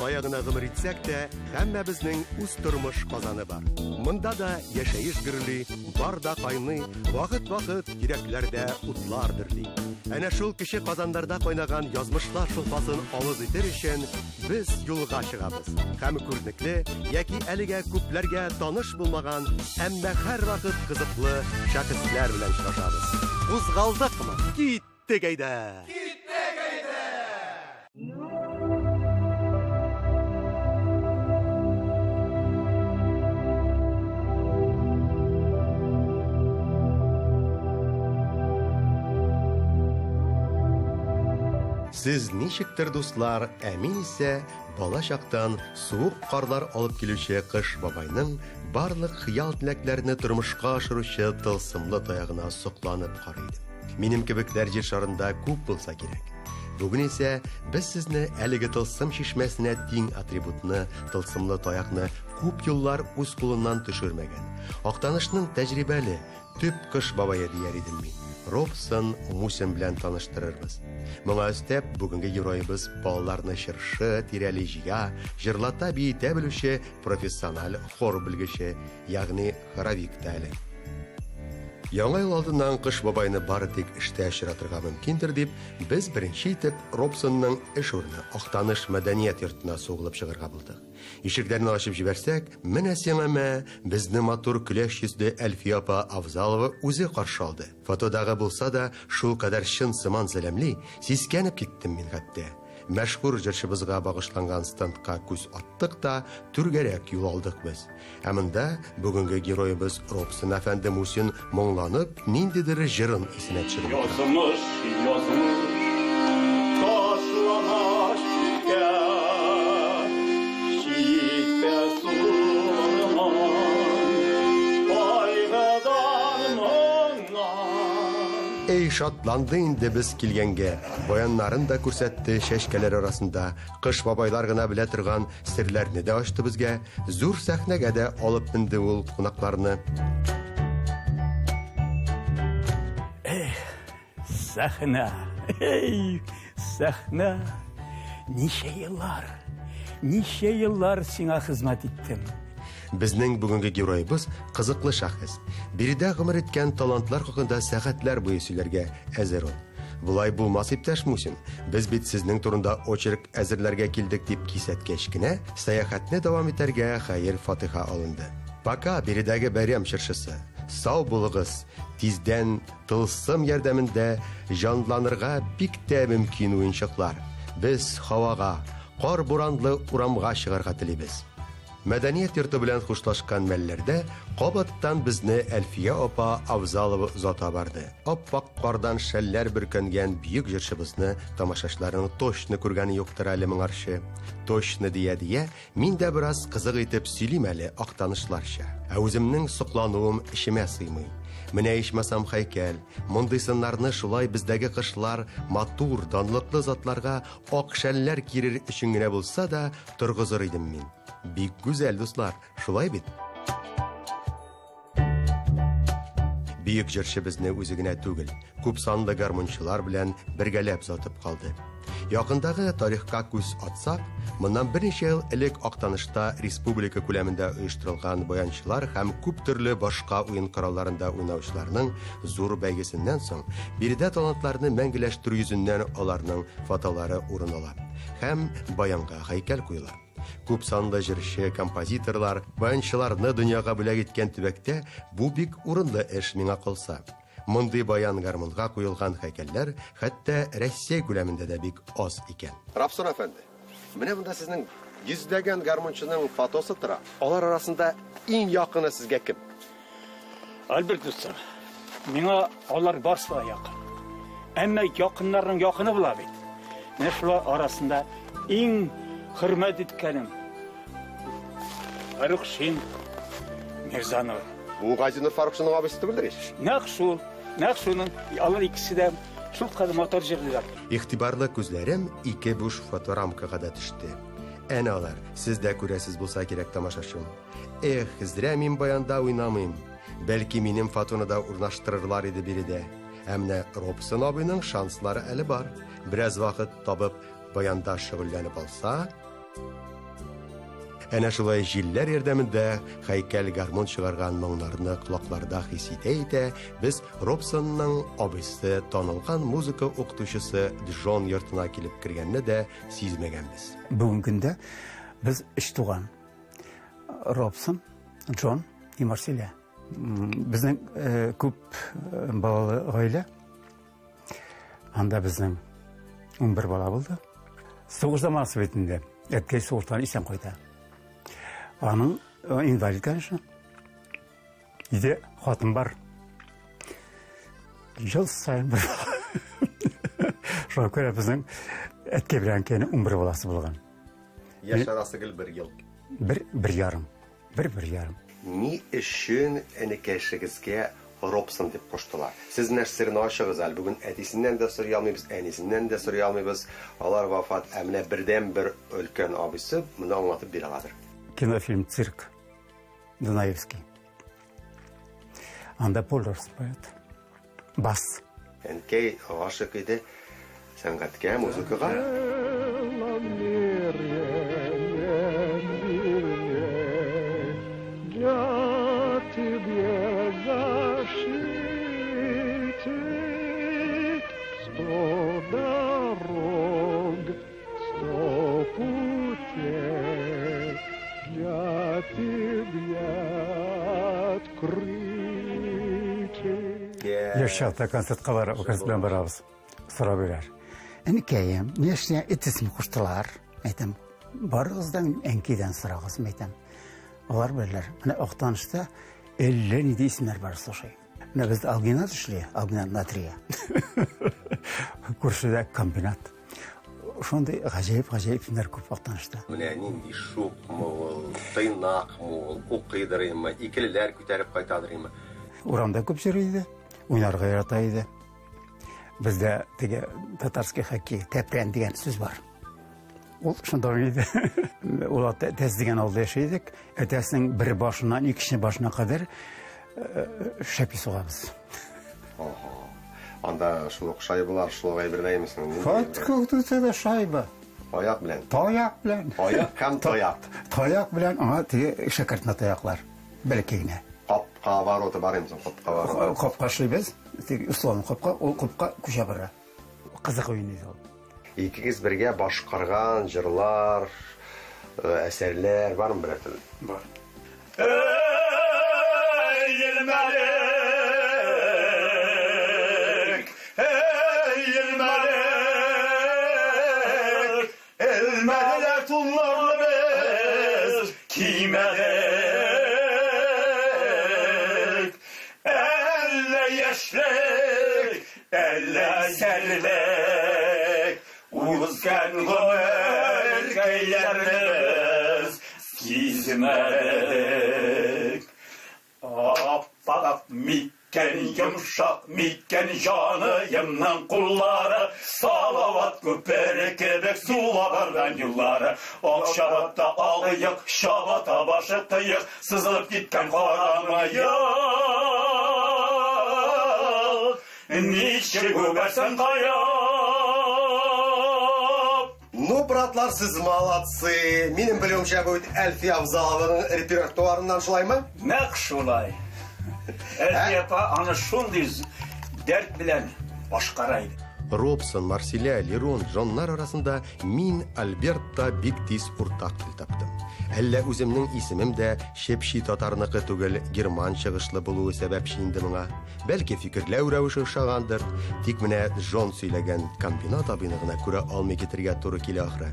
Кая гына гомер итсәк тә, һәммәбезнең үз тормыш казаны бар. Монда да яшәеш гөрли, бар да кайный, вакыт-вакыт йөрәкләрдә утлар дөрли. Әнә шул кече казаннарда кайнаган язмышлар шулпасын авыз итер өчен без юлга чыгабыз. Һәм күренекле яки әлегә күпләргә таныш булмаган, әмма һәрвакыт кызыклы шәхесләр белән очрашабыз. Кузгалдыкмы? Киттек әйдә! Киттек әйдә! Сез ничектер, дуслар, ә мин исә бала чактан суык карлар алып килүче Кыш бабайның барлык хыял-теләкләрне тормышка ашыручы тылсымлы таягына сокланып карый идем. Минем кебекләр җир шарында күп булса кирәк. Бүген исә без сезне әлеге тылсым чишмәсенә тиң атрибутны, тылсымлы таякны күп еллар үз кулыннан төшермәгән, Актанышның тәҗрибәле, төп Кыш бабае дияр идем мин, Робсон Мусин белән таныштырырбыз. Моңа өстәп, бүгенге героебыз балаларны чыршы тирәли җыя, җырлата-биетә белүче профессиональ хор белгече, ягъни хоровик та әле. Яңа ел алдыннан Кыш бабайны бары тик эштә очратырга мөмкиндер дип, без беренче итеп Робсонның эш урыны Актаныш мәдәният йортына сугылып чыгарга булдык. Ишекләрне ачып җибәрсәк, менә сиңа мә, безне матур көләч йөзле Әлфия апа Авзалова үзе каршы алды. Фотодагы булса да, шулкадәр чын сыман сәламли, сискәнеп киттем мин хәтта. Мәшһүр җырчыбызга багышланган стендка күз аттык та, түргәрәк юл алдык без. Ә монда бүгенге героебыз Робсон әфәнде Мусин моңланып, ниндидер җырын исенә төшереп утыра. Язмыш, язмыш, ташлама читкә, читкә суырма, кайгыдан, моңнан. Эй, шатланды инде без килгәнгә. Баяннарын да күрсәтте чәчкәләр арасында. Кыш бабайлар гына белә торган серләрне дә ачты безгә. Зур сәхнәгә дә алып менде ул кунакларны. Эх, сәхнә, эй, сәхнә. Ничә еллар, ничә еллар сиңа хезмәт иттем. Безнең бүгенге героебыз кызыклы шәхес. Биредә гомер иткән талантлар хакында сәгатьләр буе сөйләргә әзер ул. Болай булмас, иптәш Мусин, без бит сезнең турында очерк әзерләргә килдек, дип кисәткәч кенә, сәяхәтне дәвам итәргә хәер-фатиха алынды. Пока, биредәге бәйрәм чыршысы. Сау булыгыз, тиздән тылсым ярдәмендә җанланырга бик тә мөмкин уенчыклар. Без һавага, кар-буранлы урамга чыгарга телибез. Мәдәният йорты белән хушлашкан мәлләрдә кабаттан безне Әлфия апа Авзалова озата барды. Ап-ак кардан шәлләр бөркәнгән бөек җырчыбызны тамашачыларның точно күргәне юктыр әле моңарчы. Точно дия-дия, мин дә бераз кызык итеп сөйлим әле актанышларча. Ә үземнең соклануым эчемә сыймый. Менә ичмасам һәйкәл. Мондый сыннарны шулай бездәге кышлар матур, данлыклы затларга ак шәлләр киерер өчен генә булса да торгызыр идем мин. Бик гүзәл, дуслар, шулай бит? Бөек җырчы безне үзе генә түгел, күп санлы гармунчылар белән бергәләп озатып калды. Якындагы тарихка күз атсак, моннан берничә ел элек Актанышта республика күләмендә оештырылган баянчылар һәм күп төрле башка уен коралларында уйнаучыларның зур бәйгесеннән соң, биредә талантларны мәңгеләштерү йөзеннән аларның фотолары урын ала һәм баянга һәйкәл куела. Күп санлы җырчы, композиторлар, баянчыларны дөньяга бүләк иткән төбәктә бу бик урынлы эш миңа калса. Мондый баян-гармунга куелган һәйкәлләр хәтта Россия күләмендә дә бик аз икән. Робсон әфәнде, менә монда сезнең йөзләгән гармунчының фотосы тора. Алар арасында иң якыны сезгә кем? Альберт дустым, миңа алар барысы да якын. Әмма якыннарның якыны була бит. Менә шулар арасында иң хөрмәт иткәнем Фарукшин Мирзанов. Бу Газинур Фарукшинның абыйсы түгелдер ич? Нәкъ шул, нәкъ шуның. Алар икесе дә шул кадәр матур җырлыйлар. Игътибарлы күзләрем ике буш фоторамкага да төште. Әнә алар, сез дә күрәсез булса кирәк, тамашачым. Эх, зря мин баянда уйнамыйм. Бәлки минем фотоны да урнаштырырлар иде биредә. Ә менә Робсон абыйның шанслары әле бар. Бераз вакыт табып, баянда шөгыльләнеп алса... Әнә шулай җилләр ярдәмендә һәйкәл гармун чыгарган моңнарны колакларда хис итә-итә, без Робсонның абыйсы, танылган музыка укытучысы Джон йортына килеп кергәнне дә сизмәгәнбез. Бүгенге көндә без өч туган. Робсон, Джон и Марселя. Безнең күп балалы гаилә. Анда безнең 11 бала булды. Сугыш заманасы бит инде. Әткәй сугыштан исән кайта. Аның инвалид, конечно. Өйдә хатын бар. Ел саен бер бала. Шуңа күрә безнең әткәй белән әнкәйнең 11 баласы булган. Яшь арасы гел бер ел. Бер, бер ярым. Бер, бер ярым. Ни өчен энекәшегезгә Робсон дип куштылар? Сез менә серне ачыгыз әле. Бүген әтисеннән дә сорый алмыйбыз, әнисеннән дә сорый алмыйбыз. Алар вафат. Ә менә бердәнбер өлкән абыйсы моны аңлатып бирә аладыр. Кинофильм «Цирк» Дунаевский. Анда Поль Робсон поет. Бас. Әнкәй гашык иде сәнгатькә, музыкага. Яшь чакта концертка барып, концерт белән барабыз. Сорап бирәр. Әнкәем, ни өчен эт исеме куштылар? Әйтәм, барыгыз да әнкәйдән сорагыз, әйтәм. Алар беләләр. Менә Актанышта әллә нинди исемнәр бар, слушай. Менә бездә алгинат эшли, алгинат натрия. Күршедә комбинат. Шундый гаҗәеп-гаҗәеп исемнәр күп Актанышта. Менә нинди шукмы ул, тыйнакмы ул, укыйдырыймы, икелеләр күтәреп кайтадырыймы? Урамда күп йөри иде, уйнарга ярата иде. Бездә теге татарский хоккей, тәпрән дигән сүз бар. Ул шунда уйный иде. Ул әтәс дигән авылда яши идек. Әтәснең бер башыннан икенче башына кадәр шәпи сугабыз. Ага. Анда шул ук шайбалар, шул ук әйберләр имесең? Фат күтәрә шайба. Аяк белән. Таяк белән. Аяк һәм таяк. Таяк белән аңа теге шәкертмә таяклар. Бәләкәй генә. Капка ворота бар имесең, капка ворота. Капка эшлибез. Теге условно капка, ул капка күчә бара. Кызык уен иде ул. Икегез бергә башкарган җырлар, әсәрләр бармы берәр төрле? Бар. Эй, Элмәлек! Эй, Элмәлек! Элмәлек туннарны без кимәдек. Әллә яшьлек, әллә исәнлек, узган гомеркәйләрне без сизмәдек. Аппак микән, йомшак микән җаныемның куллары, Салават күпере кебек сулагардан юллары. Ак чабата алыек, чабата башы тыек, сызылып киткән карамыек. Ничек үбәрсең кая? Ну, братлар, сез молодцы. Минем белүемчә, бу бит Әлфия Авзалованың репертуарыннан, шулаймы? Нәкъ шулай. Әлфия апа аны шундый дәрт белән башкара иде. Робсон, Марсиля, Лерон, Джоннар арасында мин Альберт та бик тиз уртак тел таптым. Әллә үземнең исемем дә чепчи татарныкы түгел, герман чыгышлы булуы сәбәпче инде моңа. Бәлки фикерләү рәвеше ошагандыр. Тик менә Джон сөйләгән комбинат абыйны гына күрә алмый китергә туры килә ахры.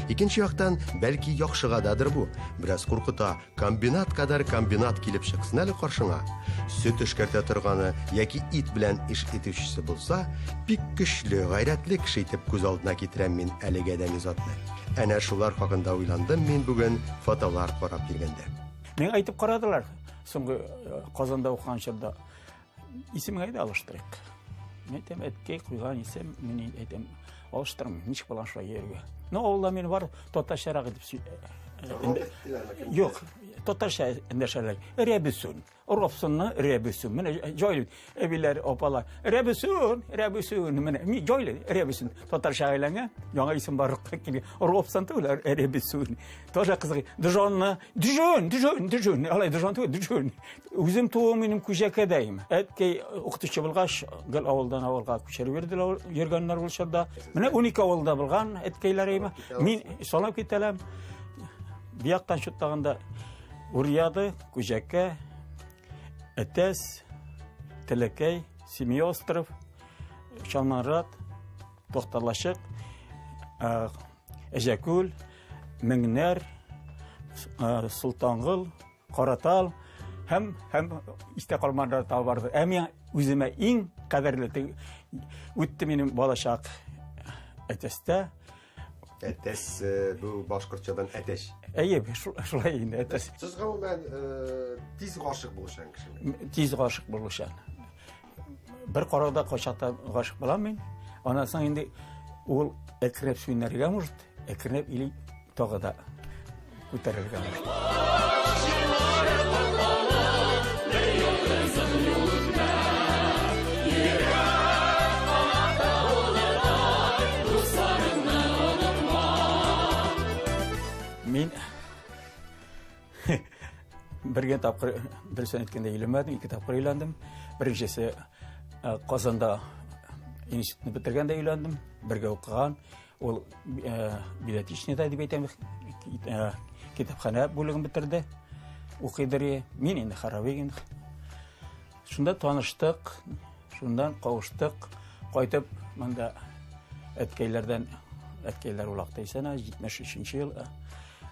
Икенче яктан, бәлки яхшыгададыр бу. Бераз куркыта, комбинат кадәр комбинат килеп чыксын әле каршыңа. Сөт эшкәртә торганы яки ит белән эш итүчесе булса, бик көчле, гайрәтле кеше итеп күз алдына китерәм мин әлеге адәми затны. Әнә шулар хакында уйландым мин бүген фотолар карап йөргәндә. Миңа әйтеп карадылар, соңгы Казанда укыган чорда. Исемеңә әйдә алыштырыйк. Мин әйтәм, әткәй куйган исем, мин әйтәм, алыштырмыйм, ничек булган шулай йөрергә. Но авылда мин бар татарчарак итеп сөй-, Роберт диләрме кем? Юк, Татарча эндәшәләр. Рәбесүн. Робсонны Рәбесүн. Менә җайлы әбиләр, апалар. Рәбесүн, Рәбесүн. Менә ми җайлы Рәбесүн. Татарча әйләнгән, яңа исем барлыкка килгән. Робсон түгел, Рәбесүн. Тоже кызык. Дижонны, Дижон, Дижон, Дижон. Алай Дижон түгел, Дижон. Үзем туым минем Күҗәкәдәйм. Әткәй укытучы булгач, гел авылдан авылга күчереп йөрделәр, йөргәннәр ул чорда. Менә 12 авылда булган әткәйләрем. Мин санап китәләм. Бияктан чуттаганда Урьяды, Күҗәкә, Әтәс, Теләкәй, Семиостров, Чалманрат, Тохталашык, Әҗәкүл, Меңнәр, Султангыл, Каратал һәм истә калманнар тагы барды. Ә мин үземә иң кадерле үтте минем балачак Әтәстә. Әтәс бу башкортчадан әтәч. Әйе, шулай инде әтәс. Сез гомумән тиз гашык булучан кешеме? Тиз гашык булучан. Бер карауда кайчакта гашык булам мин. Аннан соң инде ул әкренләп сүнәргә может, әкренләп или тагы да күтәрелергә может. Мин бер генә тапкыр, дөресен әйткәндә, өйләнмәдем, 2 тапкыр өйләндем. Беренчесе Казанда институтны бетергәндә өйләндем, бергә укыган. Ул библиотечныйда дип әйтәм, китапханә бүлеген бетерде. Укыйдыр. Мин инде хоровик инде. Шунда таныштык, шуннан кавыштык. Кайтып монда әткәйләрдән, әткәйләр улакта исән, 73 ел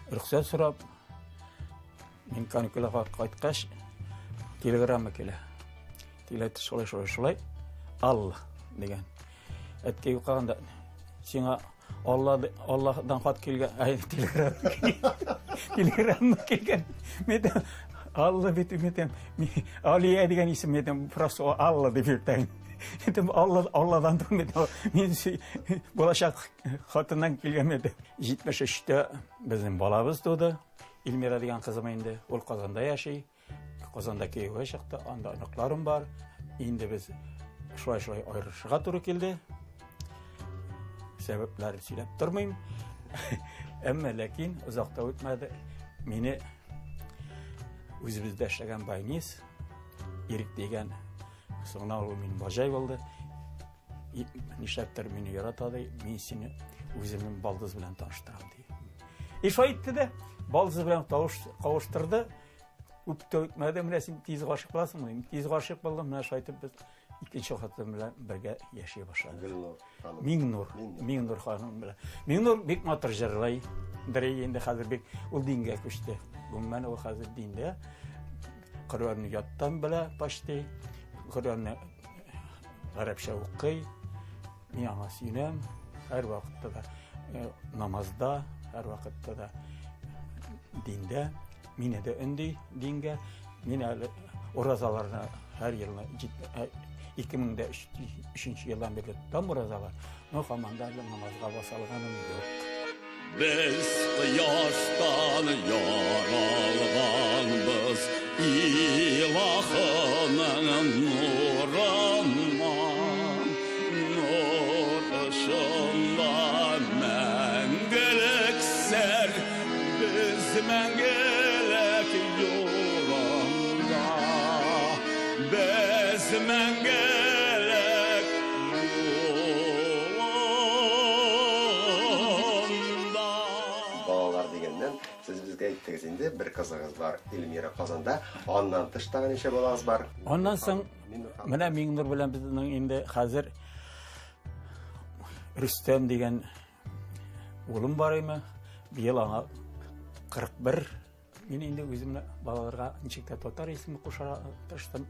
рөхсәт сорап, мин каникулга кайткач, телеграмма килә. Телеграмма шулай, шулай, шулай, Алла дигән. Әткәй укыганда, сиңа Аллаһдан хат килгән, ай, телеграмма килгән. Телеграмма килгән. Мин әйтәм, Алла бит, мин әйтәм, Алия дигән исем, мин әйтәм, просто Алла дип йөртәм. Әйтәм, Алла, Алладан түгел, мин әйтәм, мин булачак хатыннан килгән, мин әйтәм. 73-тә безнең балабыз туды. Эльмира дигән кызым инде, ул Казанда яши. Казанда кияүгә чыкты, анда оныкларым бар. Инде без шулай-шулай аерышырга туры килде. Сәбәпләрен сөйләп тормыйм. Әмма ләкин озак та үтмәде. Мине үзебездә эшләгән байнис Ирек дигән, соңыннан ул минем бажай булды. Нишләптер мине ярата ди, мин сине үземнең балдыз белән таныштырам ди. И шулай итте дә, балдыз белән кавыштырды. Күп тә үтмәде, менә син тиз гашыйк буласыңмы? Мин тиз гашыйк булдым, менә шулай итеп без икенче хатын белән бергә яши башладык. Гөлнур ханым. Миңнур. Миңнур ханым белән. Миңнур бик матур җырлый. Дөрей инде хәзер бик ул дингә күчте. Гомумән ул хәзер диндә. Коръәнне яттан белә почти. Коръәнне гарәпчә укый. Мин аңа сөенәм. Һәр вакытта да намазда, һәр вакытта да диндә. Мине дә өнди дингә. Мин әле уразаларны һәр елны ике мең дә өченче елдан бирле тотам уразалар. Но һаман да әле намазга баса алганым юк. Без кояштан яралганбыз, Илаһының нурыннан, нур ышында мәңгелек сер, без мәңгелек юлында, без мәңгелек юлында. Балалар дигәннән, сез безгә әйттегез инде, бер кызыгыз бар, Эльмира Казанда, аннан тыш тагы ничә балагыз бар? Аннан соң Миңнур ханым. менә Миңнур белән безнең инде хәзер Рөстәм дигән улым бар име? Быел аңа 41. Мин инде үземне балаларга ничек тә татар исеме кушарга тырыштым.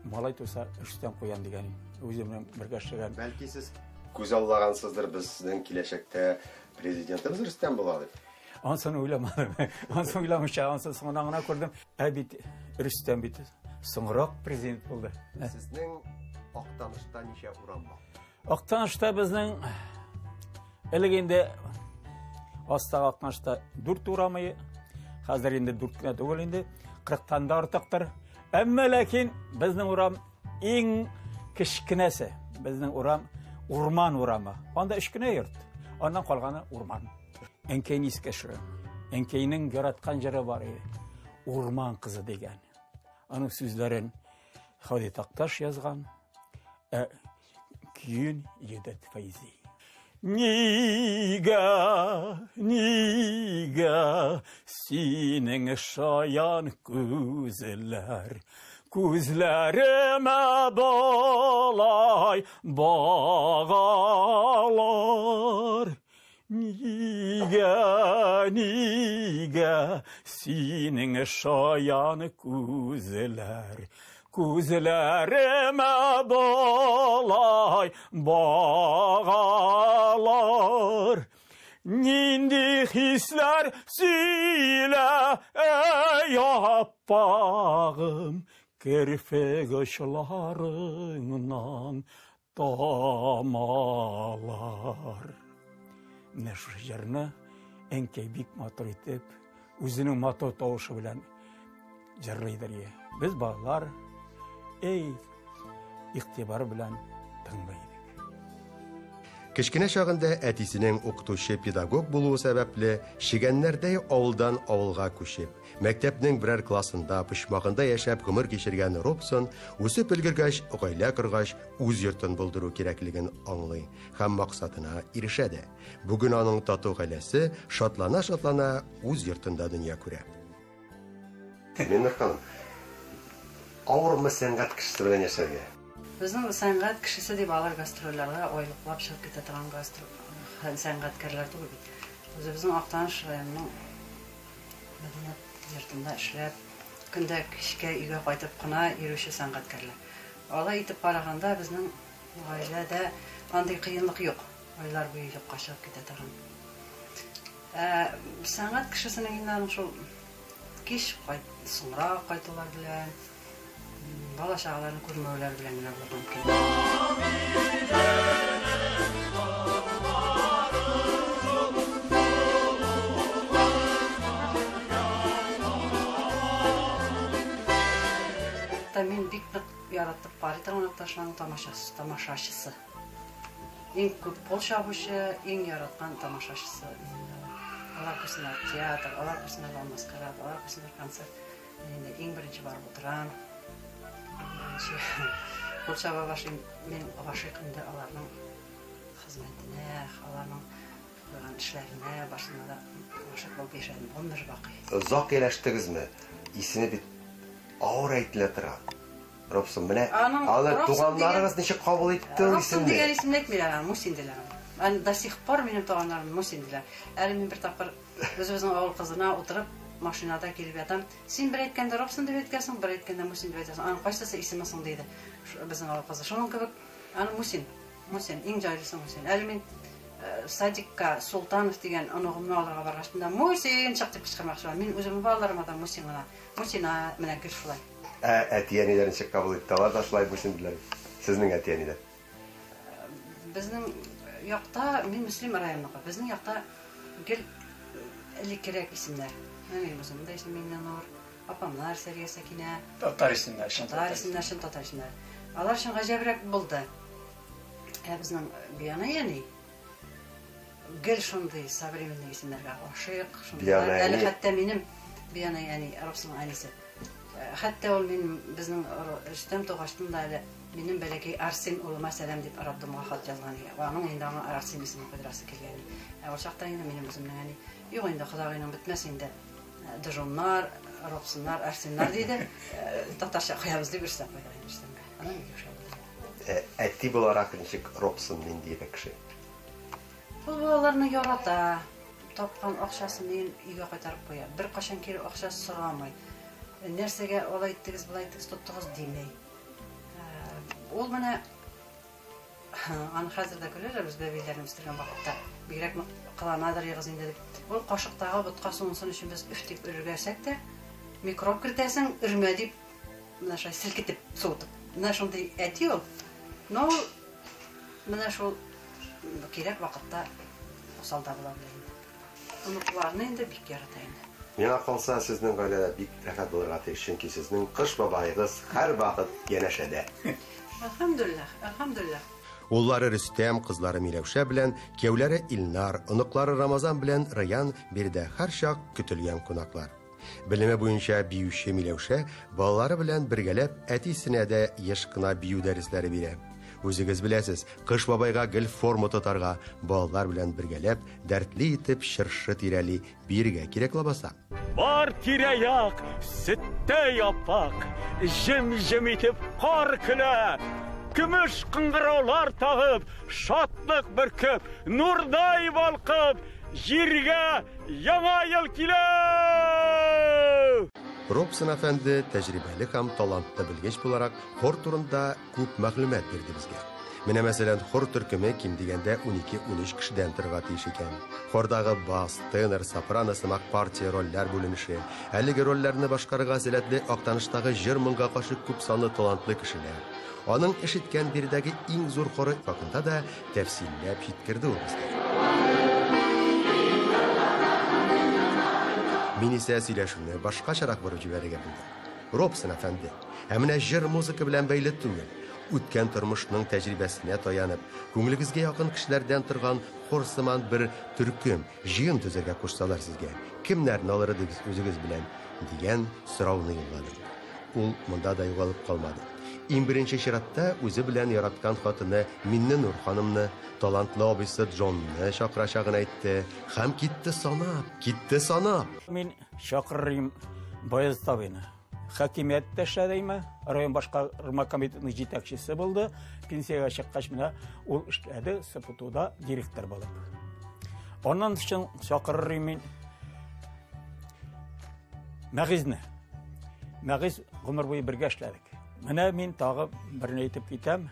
Малай туса Рөстәм куям дигән. Үземнең бергә эшләгән. Бәлки сез күз аллагансыздыр, безнең киләчәктә президентыбыз Рөстәм була дип. Ансын уйламадым. Ансын уйламыйча, ансын соңыннан гына күрдем. Ә бит Рөстәм бит соңрак президент булды. Сезнең Актанышта ничә урам бар? Актанышта безнең элек инде астагы Актанышта 4 урамы, Хәзер инде 4 кенә түгел инде, 40-тан да артыктыр. Әмма ләкин безнең урам иң кечкенәсе. Безнең урам урман урамы. Анда 3 кенә йорт. Аннан калганы урман. Әнкәйне искә төшерәм. Әнкәйнең яраткан җыры бар иде. Урман кызы дигән. Аның сүзләрен Хади Такташ язган, ә көен Җәүдәт Фәйзи. Нигә, нигә синең шаян күзләр, күзләремә болай багалар? Нигә, нигә синең шаян күзләр, күзләремә болай багалар? Нинди хисләр сөйлә, эй аппагым, керфек очларыңнан тамалар. Менә шушы җырны әнкәй бик матур итеп, үзенең матур тавышы белән җырлыйдыр. Без балалар, эй, игътибар белән тыңлый идек. Кечкенә чагында әтисенең укытучы педагог булуы сәбәпле, чегәннәрдәй авылдан авылга күчеп, мәктәпнең берәр классында, почмагында яшәп гомер кичергән Робсон, үсеп өлгергәч, гаилә коргач, үз йортын булдыру кирәклеген аңлый һәм максатына ирешә дә. Бүген аның тату гаиләсе шатлана-шатлана үз йортында дөнья күрә. Миннур ханым, авырмы сәнгать кешесе белән яшәргә? Безнең сәнгать кешесе дип алар гастрольләргә айлыклап чыгып китә торган гастроль сәнгатькәрләр түгел бит. Үзебезнең Актаныш районының мәдәният йортында эшләп, көндә кичкә өйгә кайтып кына йөрүче сәнгатькәрләр. Алай итеп караганда безнең гаиләдә андый кыенлык юк. Айлар буе юкка чыгып китә торган. Сәнгать кешесенең инде аның шул кич соңрак кайтулар белән, бала чагаларын күрмәүләр белән генә булырга мөмкин. Мин бик нык яратып карый торган Акташларның тамашачысы. Иң күп кул чабучы, иң яраткан тамашачысы. Алар күрсеннәр театр, алар күрсеннәр маскарад, алар күрсеннәр концерт. Мин инде иң беренче барып утырам. Кул чаба башлыйм. Мин гашыйк инде аларның хезмәтенә, аларның куйган эшләренә, башына да гашыйк булып яшәдем. Гомер бакый. Озак яшәштегезме? Исеме бит авыр әйтелә тора. Робсон, менә аны туганнарыгыз ничек кабул итте ул исемне? Робсон дигән исемне әйтмиләр аны, Мусин диләр аны. Аны до сих пор минем туганнарым Мусин диләр. Әле мин бер тапкыр үзебезнең авыл кызына утырып машинада килеп ятам. Син бер әйткәндә Робсон дип әйткәнсең, бер әйткәндә Мусин дип әйтәсең. Аның кайсысы исеме соң диде безнең авыл кызы. Шуның кебек аны Мусин, Мусин, иң җайлысы Мусин. Әле мин садикка Султанов дигән оныгымны алырга баргач, Мусин чык дип кычкырмакчы булам. Мин үземнең балаларыма да Мусин гына. Мусина менә гел шулай. Әти-әниләр ничек кабул итте? Алар да шулай Мусин диләр. Сезнең әти-әниләр? Безнең якта, мин Мөслим районыныкы. Безнең якта гел элеккерәк исемнәр. Минем үземнең дә исемем Миннәнур, апамнар Сәрия Сәкинә. Татар исемнәр, чын татар исемнәр, чын татар исемнәр. Алар өчен гаҗәбрәк булды. Ә безнең Биянай әни гел шундый современный исемнәргә гашыйк, шундый. Әле хәтта минем Биянай әни, Робсонның әнисе. Хәтта ул мин безнең Рөстәм тугачтын да әле минем бәләкәй Арсен улыма сәлам дип роддомга хат язган иде. Аның инде аңа Арсен исемен куйдырасы килгән. Ә ул чакта инде минем үземнең әни, юк инде, Ходагыйның бетмәс инде. Дежоннар, Робсоннар, Арсеннар диде. Татарча куябыз дип Рөстәм куйдыра инде Рөстәмгә. Аның бик яхшы булды. Әти буларак ничек Робсон ниндирәк кеше? Ул балаларны ярата, тапкан акчасын өйгә кайтарып куя. Бер кашан кире акча сорамый. Нәрсәгә алай иттегез, болай иттегез, тоттыгыз димей. Ул менә аны хәзер дә көләләр, без бәбиләрне үстергән вакытта. Бигрәк кыланадыр егыз инде дип. Ул кашыктагы ботка суынсын өчен без өф дип өргәсәк тә, микроб кертәсең, өрмә дип, менә шулай селкетеп, суытып. Менә шундый әти ул. Но ул менә шул кирәк вакытта усал да була белә инде. Оныкларны инде бик ярата инде. Миңа калса, сезнең гаиләдә бик рәхәт булырга тиеш, чөнки сезнең Кыш бабаегыз һәрвакыт янәшәдә. Әлхәмдүлилләһ, әлхәмдүлилләһ. Уллары Рөстәм, кызлары Миләүшә белән, кияүләре Илнар, оныклары Рамазан белән Раян биредә һәрчак көтелгән кунаклар. Белеме буенча биюче Миләүшә балалары белән бергәләп әтисенә дә еш кына бию дәресләре бирә. Үзегез беләсез, Кыш бабайга гел форма тотарга, балалар белән бергәләп дәртле итеп чыршы тирәли биергә кирәк лабаса. Бар тирә-як сөттәй аппак, җем-җем итеп кар көлә, көмеш кыңгыраулар тагып, шатлык бөркеп, нурдай балкып, җиргә яңа ел килә! Робсон әфәнде тәҗрибәле һәм талантлы белгеч буларак хор турында күп мәгълүмат бирде безгә. Менә мәсәлән, хор төркеме ким дигәндә 12-13 кешедән торырга тиеш икән. Хордагы бас, тенор, сопрано сымак партия рольләр бүленеше, әлеге рольләрне башкарырга сәләтле Актаныштагы җыр-моңга каршы күп санлы талантлы кешеләр. Аның эш иткән биредәге иң зур хоры хакында да тәфсилләп җиткерде ул безгә. Мин исә сөйләшүне башкачарак борып җибәрергә булдым. Робсон әфәнде, ә менә җыр музыка белән бәйле түгел, үткән тормышның тәҗрибәсенә таянып, күңелегезгә якын кешеләрдән торган хор сыман бер төркем, җыен төзергә кушсалар сезгә, кемнәрне алыр идегез үзегез белән дигән сорауны юлладым. Ул монда да югалып калмады. Иң беренче чиратта үзе белән яраткан хатыны Минненур ханымны, талантлы абыйсы Джонны чакырачагын әйтте һәм китте санап, китте санап. Мин чакырырым Баяз абыйны. Хакимияттә эшләдеме? Район башкарма комитетының җитәкчесе булды. Пенсиягә чыккач менә ул эшләде СПТУда директор булып. Аннан соң чакырырым мин Мәгыйзне. Мәгыйз гомер буе бергә эшләдек. Менә мин тагы берне әйтеп китәм.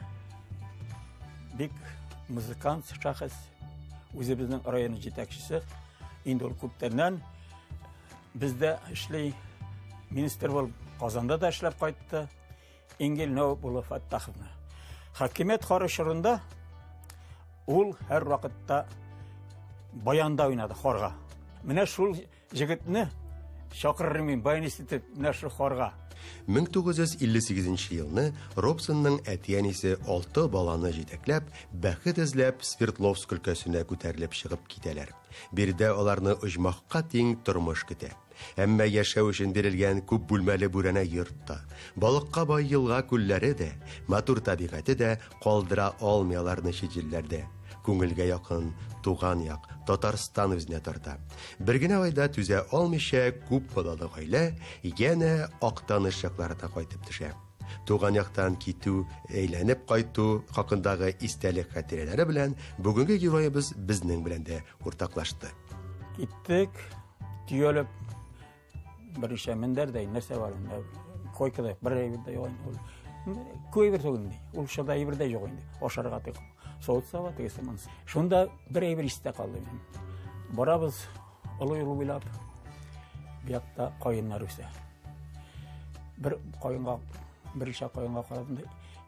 Бик музыкант шәхес, үзебезнең район җитәкчесе. Инде ул күптәннән бездә эшли. Министр булып Казанда да эшләп кайтты. Ингел Нәүеп улы Фәттаховны. Хакимият хоры чорында ул һәр вакытта баянда уйнады хорга. Менә шул җегетне чакырырым мин баянист итеп менә шул хорга. 1958 елны Робсонның әти-әнисе 6 баланы җитәкләп, бәхет эзләп Свердловск өлкәсенә күтәрелеп чыгып китәләр. Биредә аларны оҗмахка тиң тормыш көтә. Әмма яшәү өчен бирелгән күп бүлмәле бүрәнә йорт та, балыкка бай елга күлләре дә, матур табигате дә калдыра алмый аларны чит җирләрдә. Күңелгә якын туган як, Татарстан үзенә тарта. Бер генә айда түзә алмыйча күп балалы гаилә янә Актаныш якларына кайтып төшә. Туган яктан китү, әйләнеп кайту хакындагы истәлек хатирәләре белән бүгенге героебыз безнең белән дә уртаклашты. Киттек, төялеп берничә мендәр дә нәрсә бар инде. Койкада бер әйбер дә юк инде. Күп әйбер түгел инде. Ул чорда әйбер дә юк инде. Ашарга тик савыт саба тегесе монысы. Шунда бер әйбер истә калды минем. Барабыз олы юл буйлап. Бу якта каеннар үсә. Бер каенга, берничә каенга карадым да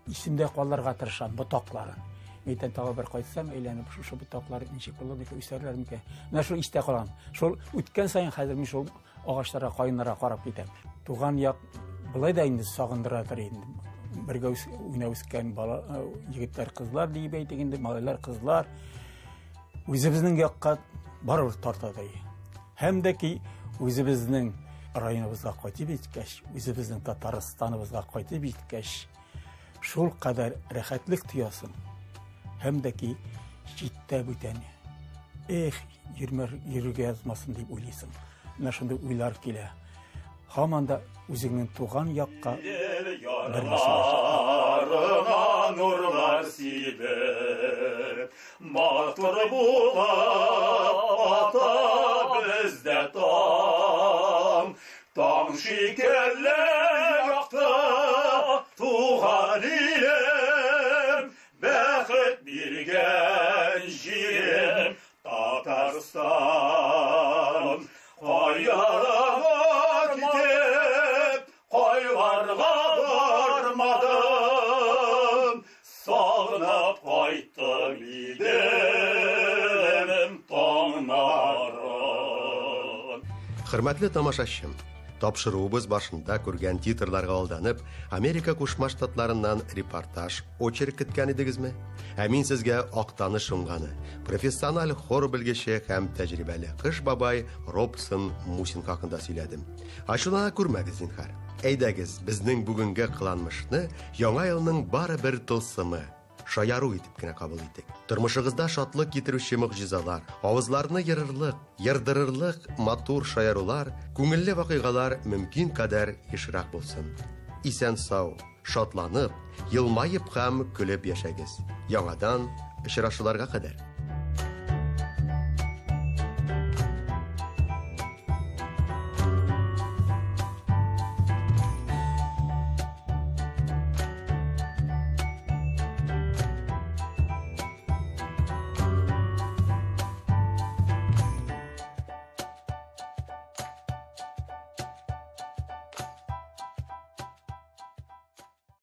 исемдә калырга тырышам ботакларын. Мин тагы бер кайтсам, әйләнеп шушы ботаклар ничек булыр микән, үсәрләр микән? Менә шул истә калган. Шул үткән саен хәзер мин шул агачларга, каеннарга карап китәм. Туган як былай да инде сагындырадыр инде. Бергә уйнап үскән бала, егетләр, кызлар диеп әйтик инде, малайлар, кызлар. Үзебезнең якка барыбер тартады. Һәм дә ки үзебезнең районыбызга кайтып җиткәч, үзебезнең Татарстаныбызга кайтып җиткәч, шул кадәр рәхәтлек тоясың. Һәм дә ки читтә бүтән. Эх, йөрергә язмасын дип уйлыйсың. Менә шундый уйлар килә. Һаман да үзеңнең туган якка Ярына нурлар сибеп, матур булып ата бездә таң. Таң шикелле якты туган илем, бәхет биргән җирем Татарстан. Кайларга китеп, кайларга бармадым, сагынып кайттым иделем таңнарын. Хөрмәтле тамашачым, тапшыруыбыз башында күргән титрларга алданып, Америка Кушма Штатларыннан репортаж, очерк көткән идегезме? Ә мин сезгә Актаныш уңганы, профессиональ хор белгече һәм тәҗрибәле Кыш бабай Робсон Мусин хакында сөйләдем. Ачулана күрмәгез, зинһар. Әйдәгез, безнең бүгенге кыланмышны Яңа елның бары бер тылсымы, шаяру итеп кенә кабул итик. Тормышыгызда шатлык китерүче могҗизалар, авызларны ерырлык, ердырырлык матур шаярулар, күңелле вакыйгалар мөмкин кадәр ешрак булсын. Исән-сау, шатланып, елмаеп һәм көлеп яшәгез. Яңадан очрашуларга кадәр.